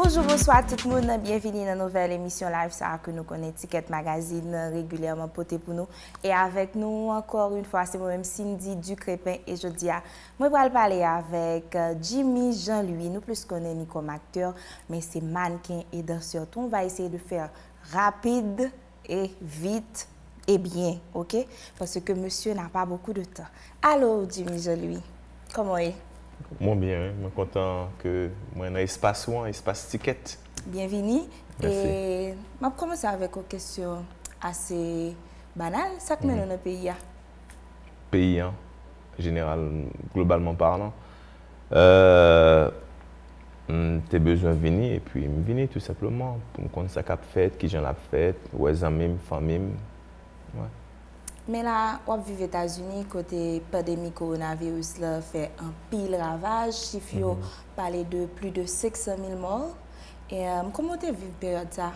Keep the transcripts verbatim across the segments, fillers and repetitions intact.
Bonjou, bonswa tout moun, byenvini nan nouvèl emisyon live sa a ke nou konnen Ticket Magazine regilyèman pote pou nou. E avèk nou ankò yon fwa, se mwen menm Cindy Ducrépin, e jodi a, mwen pral pale avèk, euh, Jimmy Jean Louis, nou plis konnen li kòm aktè, men se mannken e dansè tou. On va essayer de faire rapide et vite et bien, ok? Parce que monsieur n'a pas beaucoup de temps. Allô, Jimmy Jean Louis, kòman w ye? Mwen byen, wi. Mwen kontan ke mwen nan espas ou an, espas Ticket. Byenvini. Mèsi. E m ap kòmanse avèk yon kesyon ase banal. Sa k mennen w nan peyi a? Peyi an, jeneral, globalman palan, euh, m te bezwen vini, epi m vini tou senpleman pou m konn sa k ap fèt, kijan l ap fèt, wè zanmi m, fanmi m. Wè. Men la, w ap viv Etazini, kote pandemi kowonaviris la fè anpil ravaj. Chif yo pale de plis de senk san mil mò. E, euh, kòman w te viv peryòd sa?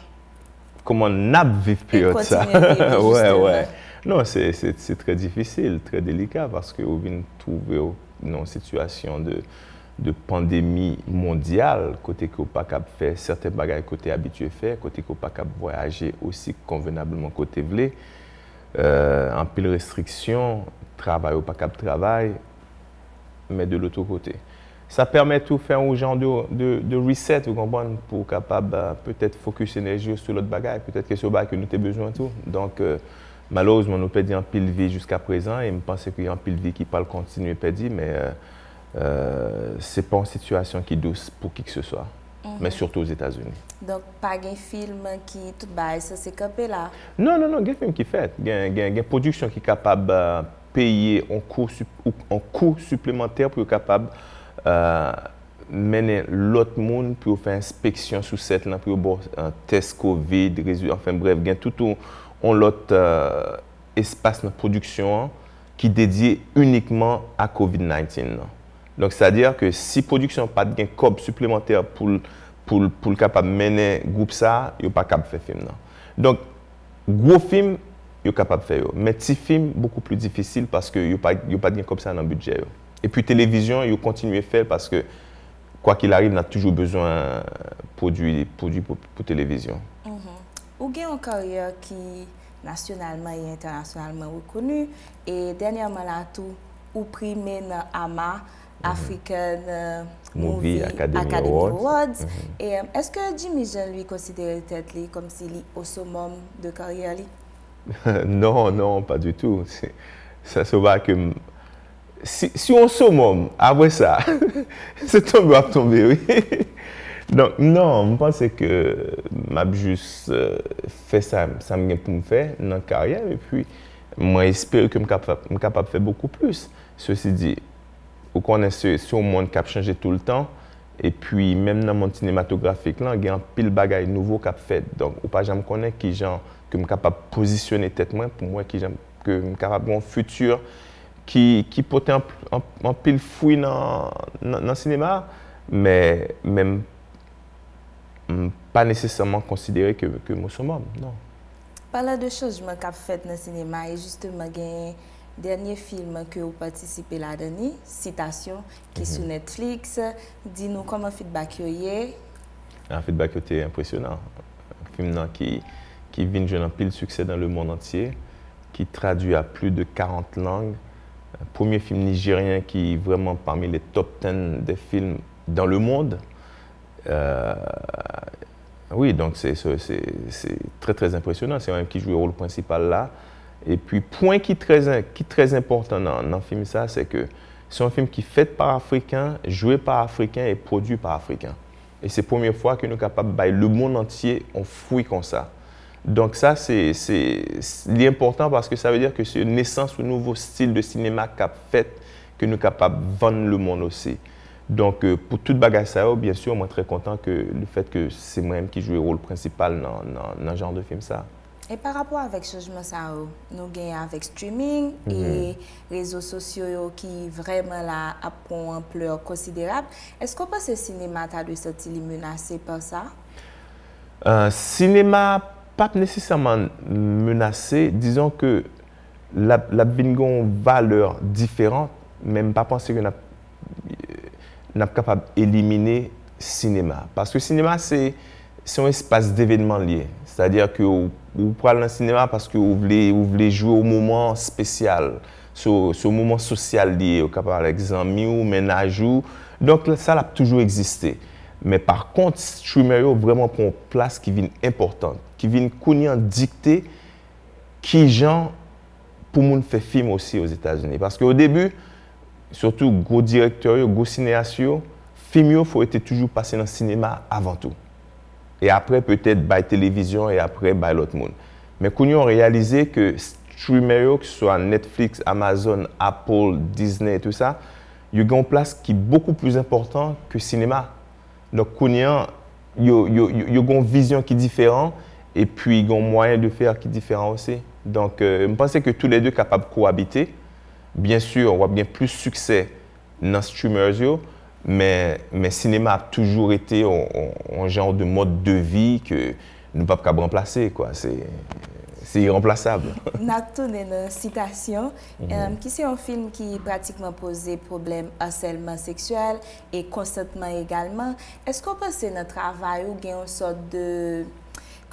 Kòman n ap viv peryòd sa? Kontinye viv, Wè, jisteman. Wè. Non, se, se, se trè difisil, trè delika, paske ou vin twouve w nan yon sitiyasyon de, de pandemi mondyal, kote ke w pa kab fè sèten bagay ke w te abitye fè, kote ke w pa kab vwayaje osi konvenableman ke w te vle. Euh, anpil restriksyon, travay ou pa kab travay, men de lotre kote. Sa pèmèt ou fè yon jan de, de, de reset, ou konprann, pou w kapab, euh, petèt fokis enèji w sou lòt bagay. Petèt ke se yon bagay ke nou te bezwen tou. Donk, euh, malerezman, nou pèdi anpil vi jiska prezan, e m panse ke gen anpil vi ki pral kontinye pèdi, men, euh, euh, se pa yon sitiyasyon ki dous pou ki ke se swa, men sitou Ozetazini. Donk, pa gen fim ki tout bagay sanse kanpe la? Non, non, non, gen fim ki fèt. Gen, gen, gen pwodiksyon ki kapab, euh, peye yon kou, sup- ou- yon kou siplemantè pou yo kapab, euh, mennen lòt moun pou yo fè enspeksyon sou sèt lan, pou yo ba w, euh, tès kovid, rezu- anfen brèf, gen tout yon, yon lòt, euh, espas nan pwodiksyon an ki dedye inikman a kovid diznèf lan. Donk, sètadi ke si pwodiksyon pa t gen kòb siplemantè pou l, pou l, pou l kapab mennen gwoup sa a, yo pa kab fè fim nan. Donk, gwo fim, yo kapab fè yo. Men ti fim, bokou pli difisil paske yo pa, yo pa t gen kòb sa nan bidjè yo. Epi televizyon, yo kontinye fè l paske, kwa qu'il arrive, n ap toujou bezwen pwodui, pwodui pou, pou televizyon. Ou gen yon karyè ki nasyonalman e entènasyonalman rekoni, e dènyèman la tou, ou prime nan ama, African, euh, Movie Movie Academy Academy Awards. Awards. E, euh, èske Jimmy Jean Louis konsidere tèt li kòmsi li o sommet de karyè li? Non, non, pas du tout. Se- Sa se pa ke m- si, si on sommet, apre sa, se tonbe w ap tonbe, wi. Donk, non, m panse ke m ap jis, euh, fè sa, sa m gen pou m fè nan karyè m, epi mwen espere ke m kapab, m kapab fè bokou plis. Sesi di, ou konnen se, se yon mond k ap chanje toultan, epi menm nan mond sinematografik lan, gen anpil bagay nouvo k ap fèt. Donk, ou pa janm konnen kijan ke m kapab pozisyone tèt mwen pou m wè kijan ke m kapab gen yon fiti ki, ki pote anp- anp- anpil fwi nan, nan, nan sinema, men, men m, m pa nesesèman konsidere ke, ke m o sommet, non. Palan de chanjman k ap fèt nan sinema, e jisteman gen dènye fim ke w patisipe ladan li, Citation, ki sou Netflix. Di nou kòman feedback yo ye? Ah, feedback yo te enpresyonan. Fim nan ki, ki vin jwenn anpil siksè dans le monde entier, ki tradui a plis de karant lang. Premye fim nijeryen ki vrèman pami les top ten des films dans le monde. Euh, wi, donk se, se, se, se trè, trè enpresyonan. Se mwen menm ki jwe wòl prensipal la. Epi pwen ki trè, ki trè enpòtan nan, nan fim sa, se ke se yon fim ki fèt pa Afriken, jwe pa Afriken e pwodui pa Afriken. E se premye fwa ke nou kapab bay lemonn antye yon fwi konsa. Donk sa, se, se, li enpòtan paske sa vle di ke se nesans yon nouvo stil de sinema k ap fèt, ke nou kapab vann lemonn osi. Donk, euh, pou tout bagay sa yo, byen si, mwen trè kontan ke le fèt ke se mwen menm ki jwe wòl prensipal nan, nan, nan jan de fim sa. E pa rapò avèk chanjman sa yo, nou gen avèk streaming e rezo sosyo yo ki vrèman la ap pran yon anplè konsiderab, èske w panse sinema ta dwe santi li menase pa sa? Euh, sinema p ap nesesèman menase, dizon ke l ap, l ap vin gen yon valè diferan, men m pa panse ke n ap, n ap kapab elimine sinema. Paske sinema, se, se yon espas devenman l ye. Sètadi ke ou, ou pral nan sinema paske ou vle, ou vle jwe yon moman espesyal. Se, se yon moman sosyal li ye. Ou ka pale avèk zanmi w, mennaj ou. Donk, sa l ap toujou egziste. Men pa kont, streamer yo vrèman pran yon plas ki vin enpòtan, ki vin kounye an dikte kijan pou moun fè fim osi Ozetazini. Paske o debi, sitou gwo direktè yo, gwo sineyas yo, fim yo fò yo te toujou pase nan sinema avan tou. E apre, petèt, bay televizyon e apre bay lòt moun. Men kounye a, w reyalize ke streamer yo, keseswa Netflix, Amazon, Apple, Disney, tou sa, yo gen yon plas ki bokou plis enpòtan ke sinema. Donk, kounye a, yo, yo, yo, yo gen yon vizyon ki diferan, epi gen yon mwayen de fè ki diferan osi. Donk, euh, m panse ke tou lè de kapab kowabite. Byen si, w ap gen plis siksè nan streamers yo, men, men sinema ap toujou rete yon, yon, yon jan de mòd de vi ke nou p ap kab ranplase, kwa. Se, se iranplasab. N ap tounen nan Sitasyon, em, ki se yon fim ki pratikman poze pwoblèm asèlman seksyèl e konsantman egalman. Èske w panse nan travay ou gen yon sòt de,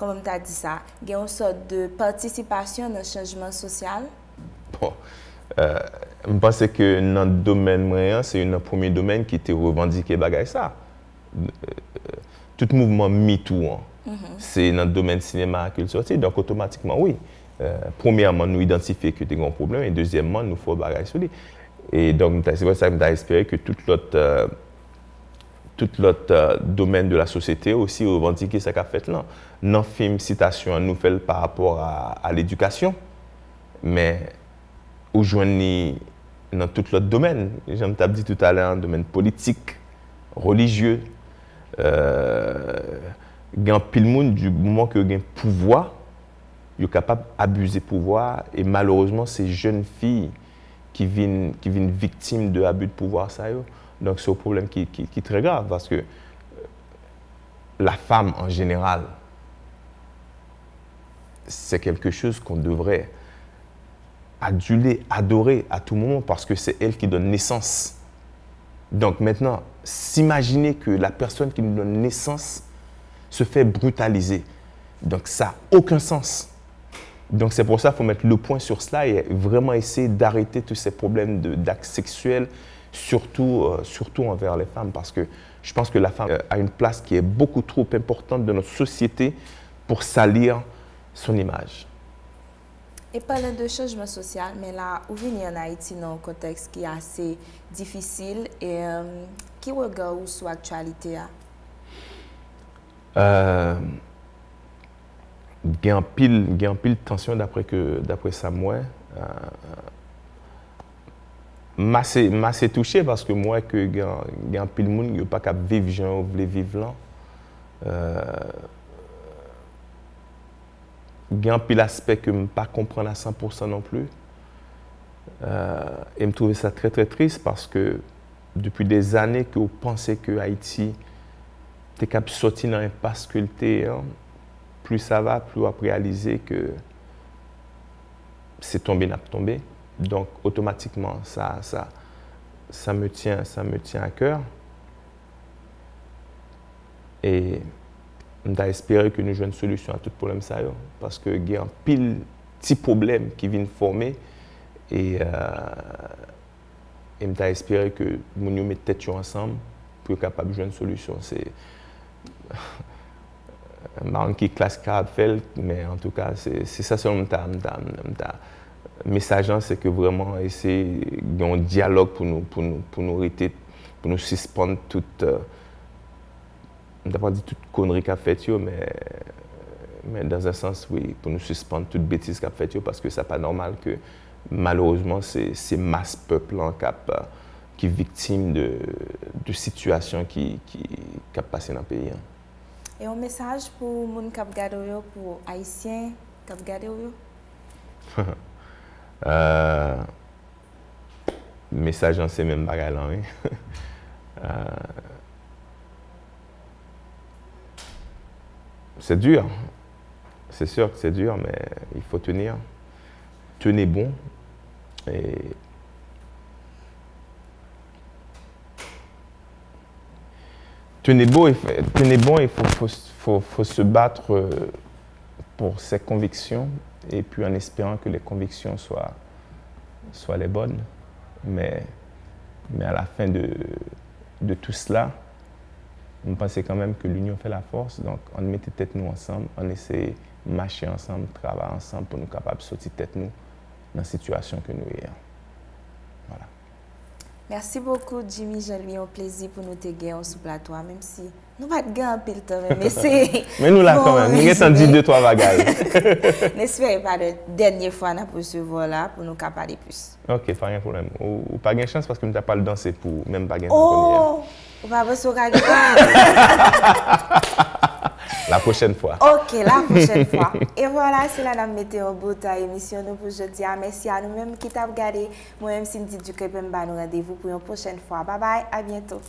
kòman m ta di sa, gen yon sòt de patisipasyon nan chanjman sosyal? Bon, euh, m panse ke nan domèn mwen an, se youn nan premye domèn ki te revandike bagay sa. Euh, tout mouvman MeToo an, se nan domèn sinema ke l sòti. Donk, otomatikman, wi. Euh, premyèman, nou idantifye ke te gen yon pwoblèm, e dezyèmman, nou fè yon bagay sou li. E donk, m ta, se pou sa m ta espere ke tout lòt, euh, tout lòt, euh, domèn de la sosyete osi revandike sa k ap fèt lan. Nan fim Sitasyon an, nou fè l pa rapò a, a ledikasyon, men ou jwenn li nan tout lòt domèn. Jan m t ap di toutalè, nan domèn politik, relijye, euh, gen anpil moun, di moman ke yo gen pouvwa, yo kapab abize pouvwa a, e malerezman, se jèn fi ki vin, ki vin viktim de abi de pouvwa sa yo. Donk, se yon pwoblèm ki, ki, ki trè grav, paske, euh, la femme, en général, c'est quelque chose qu'on devrait aduler, adorer à tout moment, parce que c'est elle qui donne naissance. Donc maintenant, s'imaginer que la personne qui nous donne naissance se fait brutaliser, donc ça n'a aucun sens. Donc c'est pour ça qu'il faut mettre le point sur cela et vraiment essayer d'arrêter tous ces problèmes de, d'actes sexuels, surtout, euh, surtout envers les femmes, parce que je pense que la femme, euh, a une place qui est beaucoup trop importante dans notre société pour salir son image. E palan de chanjman sosyal, men la, ou vini ann Ayiti nan yon kontèks ki ase difisil, e, euh, ki rega ou sou aktyalite a? Euh, gen anpil, gen anpil tansyon daprè ke, daprè sa m wè. Euh, m ase, m ase touche paske m wè ke gen, gen anpil moun yo pa kab viv jan yo vle viv lan. Euh, gen anpil aspè ke m pa konprann a san pou san non pli. Euh, e m twouve sa trè, trè tris paske depi dèzane ke w panse ke Ayiti te kab sòti nan enpas ke l te ye an, plis sa va, plis w ap reyalize ke se tonbe n ap tonbe. Donk, otomatikman, sa, sa, ça me tient, ça me tient à cœur. E m ta espere ke nou jwenn solisyon a tout pwoblèm sa yo, paske gen anpil ti pwoblèm ki vin fòme, e, euh, e m ta espere ke moun yo met tèt yo ansanm pou yo kapab jwenn solisyon. Se, m pa konn ki klas ki kapab fè l, men antouka, se, se sa sèlman m ta, m ta, m ta, mesaj lan, se ke vrèman eseye gen yon dyalòg pou nou, pou nou, pou nou rete, pou nou sispann tout, euh, m ta pral di tout konri k ap fèt yo, men, men dans un sens, wi, pou nou sispann tout betiz k ap fèt yo, paske sa pa nòmal ke, malerezman, se, se mas pèp lan k ap, euh, ki viktim de, de sitiyasyon ki, ki, k ap pase nan peyi an. E yon mesaj pou moun k ap gade w yo, pou Ayisyen k ap gade w yo? Euh, mesaj lan se menm bagay lan, wi. Euh, c'est dur. C'est sûr que c'est dur, mais il faut tenir. Tenez bon. Et Tenez beau et, tenez bon et faut, faut, faut, faut se battre euh, pour ses convictions et puis en espérant que les convictions soient, soient les bonnes. Mais, mais à la fin de, de tout cela, m panse kanmenm ke linyon fè lafòs, donk ann mete tèt nou ansanm, ann eseye mache ansanm, travay ansanm pou nou kapab soti tèt nou nan sitiyasyon ke nou ye an. Voilà. Mèsi bokou Jimmy Jean Louis, yon plezi pou nou te gen w sou plato a, menm si nou pa t gen anpil tan, men mesye. Men nou la kanmenm, nou gentan di de twa bagay. N espere pa dènye fwa n ap resevwa w la pou nou ka pale plis. Ok, pa gen pwoblèm. Ou, ou pa gen chans paske m ta pral danse pou ou, men m pa gen tan kounye a. Oh! Ou pa panse w ka gen tan? La prochaine fois. Ok, la prochaine fois. E vwala, se la n ap mete yon bout a emisyon nou pou jodi a. Mèsi a nou menm ki t ap gade. Mwen menm, Cindy Ducrépin, m ba nou randevou pou yon pwochèn fwa. Babay, a byento.